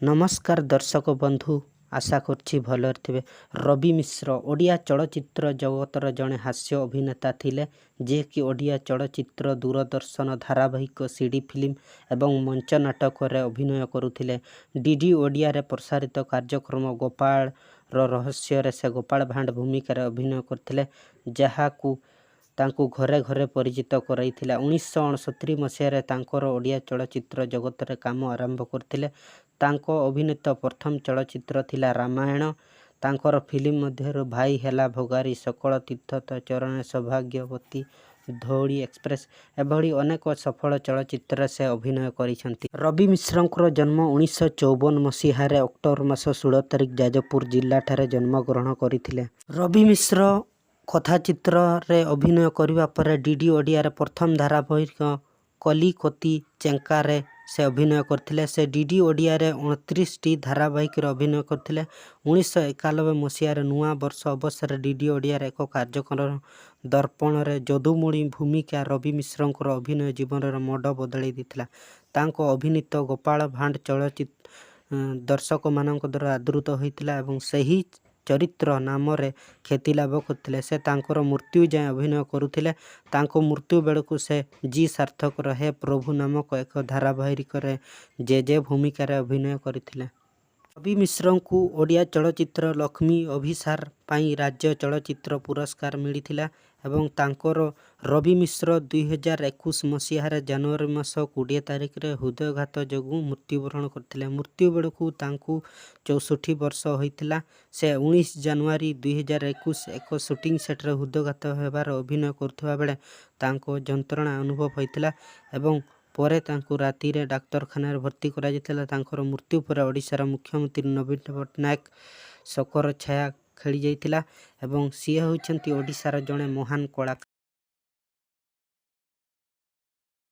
ନମସ୍କାର ଦର୍ଶକ ବନ୍ଧୁ, ଆଶା କରୁଛି ଭଲରେ ଥିବେ। ରବି ମିଶ୍ର ଓଡ଼ିଆ ଚଳଚ୍ଚିତ୍ର ଜଗତର ଜଣେ ହାସ୍ୟ ଅଭିନେତା ଥିଲେ, ଯିଏକି ଓଡ଼ିଆ ଚଳଚ୍ଚିତ୍ର, ଦୂରଦର୍ଶନ ଧାରାବାହିକ, ସିଡି ଫିଲ୍ମ ଏବଂ ମଞ୍ଚ ନାଟକରେ ଅଭିନୟ କରୁଥିଲେ। ଡିଡି ଓଡ଼ିଆରେ ପ୍ରସାରିତ କାର୍ଯ୍ୟକ୍ରମ ଗୋପାଳର ରହସ୍ୟରେ ସେ ଗୋପାଳ ଭାଣ୍ଡ ଭୂମିକାରେ ଅଭିନୟ କରିଥିଲେ, ଯାହାକୁ ତାଙ୍କୁ ଘରେ ଘରେ ପରିଚିତ କରାଇଥିଲା। 1969 ମସିହାରେ ତାଙ୍କର ଓଡ଼ିଆ ଚଳଚ୍ଚିତ୍ର ଜଗତରେ କାମ ଆରମ୍ଭ କରିଥିଲେ। ତାଙ୍କ ଅଭିନୀତ ପ୍ରଥମ ଚଳଚ୍ଚିତ୍ର ଥିଲା ରାମାୟଣ। ତାଙ୍କର ଫିଲ୍ମ ମଧ୍ୟରୁ ଭାଇ ହେଲା ଭଗାରୀ, ସକଳ ତୀର୍ଥ ତୋ ଚରଣେ, ସୌଭାଗ୍ୟବତୀ, ଧଉଳି ଏକ୍ସପ୍ରେସ୍ ଏଭଳି ଅନେକ ସଫଳ ଚଳଚ୍ଚିତ୍ରରେ ସେ ଅଭିନୟ କରିଛନ୍ତି। ରବି ମିଶ୍ରଙ୍କର ଜନ୍ମ 1954 ମସିହାରେ ଅକ୍ଟୋବର ମାସ 16 ତାରିଖ ଯାଜପୁର ଜିଲ୍ଲାଠାରେ ଜନ୍ମଗ୍ରହଣ କରିଥିଲେ। ରବି ମିଶ୍ର କଥାଚିତ୍ରରେ ଅଭିନୟ କରିବା ପରେ ଡିଡି ଓଡ଼ିଆରେ ପ୍ରଥମ ଧାରାବାହିକ କଲିକତି ଚେଙ୍କାରେ ସେ ଅଭିନୟ କରିଥିଲେ। ସେ ଡିଡି ଓଡ଼ିଆରେ 29ଟି ଧାରାବାହିକରେ ଅଭିନୟ କରିଥିଲେ। 1991 ମସିହାରେ ନୂଆ ବର୍ଷ ଅବସରରେ ଡିଡି ଓଡ଼ିଆର ଏକ କାର୍ଯ୍ୟକ୍ରମ ଦର୍ପଣରେ ଯଦୁମଣି ଭୂମିକା ରବି ମିଶ୍ରଙ୍କର ଅଭିନୟ ଜୀବନର ମୋଡ଼ ବଦଳାଇ ଦେଇଥିଲା। ତାଙ୍କ ଅଭିନୀତ ଗୋପାଳ ଭାଣ୍ଡ ଚଳଚ୍ଚିତ୍ର ଦର୍ଶକମାନଙ୍କ ଦ୍ୱାରା ଆଦୃତ ହୋଇଥିଲା ଏବଂ ସେହି ଚରିତ୍ର ନାମରେ ଖ୍ୟାତି ଲାଭ କରିଥିଲେ। ସେ ତାଙ୍କର ମୃତ୍ୟୁ ଯାଏଁ ଅଭିନୟ କରୁଥିଲେ। ତାଙ୍କ ମୃତ୍ୟୁ ବେଳକୁ ସେ ଜୀ ସାର୍ଥକର ହେ ପ୍ରଭୁ ନାମକ ଏକ ଧାରାବାହିକରେ ଜେଜେ ଭୂମିକାରେ ଅଭିନୟ କରିଥିଲେ। ରବି ମିଶ୍ରଙ୍କୁ ଓଡ଼ିଆ ଚଳଚ୍ଚିତ୍ର ଲକ୍ଷ୍ମୀ ଅଭିସାର ପାଇଁ ରାଜ୍ୟ ଚଳଚ୍ଚିତ୍ର ପୁରସ୍କାର ମିଳିଥିଲା ଏବଂ ତାଙ୍କର ରବି ମିଶ୍ର 2021 ମସିହାରେ ଜାନୁଆରୀ ମାସ 20 ତାରିଖରେ ହୃଦଘାତ ଯୋଗୁଁ ମୃତ୍ୟୁବରଣ କରିଥିଲେ। ମୃତ୍ୟୁ ବେଳକୁ ତାଙ୍କୁ 64 ବର୍ଷ ହୋଇଥିଲା। ସେ 19 ଜାନୁଆରୀ 2021 ଏକ ସୁଟିଂ ସେଟ୍‌ରେ ହୃଦଘାତ ହେବାର ଅଭିନୟ କରୁଥିବା ବେଳେ ତାଙ୍କ ଯନ୍ତ୍ରଣା ଅନୁଭବ ହୋଇଥିଲା ଏବଂ ପରେ ତାଙ୍କୁ ରାତିରେ ଡାକ୍ତରଖାନାରେ ଭର୍ତ୍ତି କରାଯାଇଥିଲା। ତାଙ୍କର ମୃତ୍ୟୁ ପରେ ଓଡ଼ିଶାର ମୁଖ୍ୟମନ୍ତ୍ରୀ ନବୀନ ପଟ୍ଟନାୟକ ଶୋକର ଛାୟା ଖେଳିଯାଇଥିଲା ଏବଂ ସିଏ ହେଉଛନ୍ତି ଓଡ଼ିଶାର ଜଣେ ମହାନ କଳାକାର।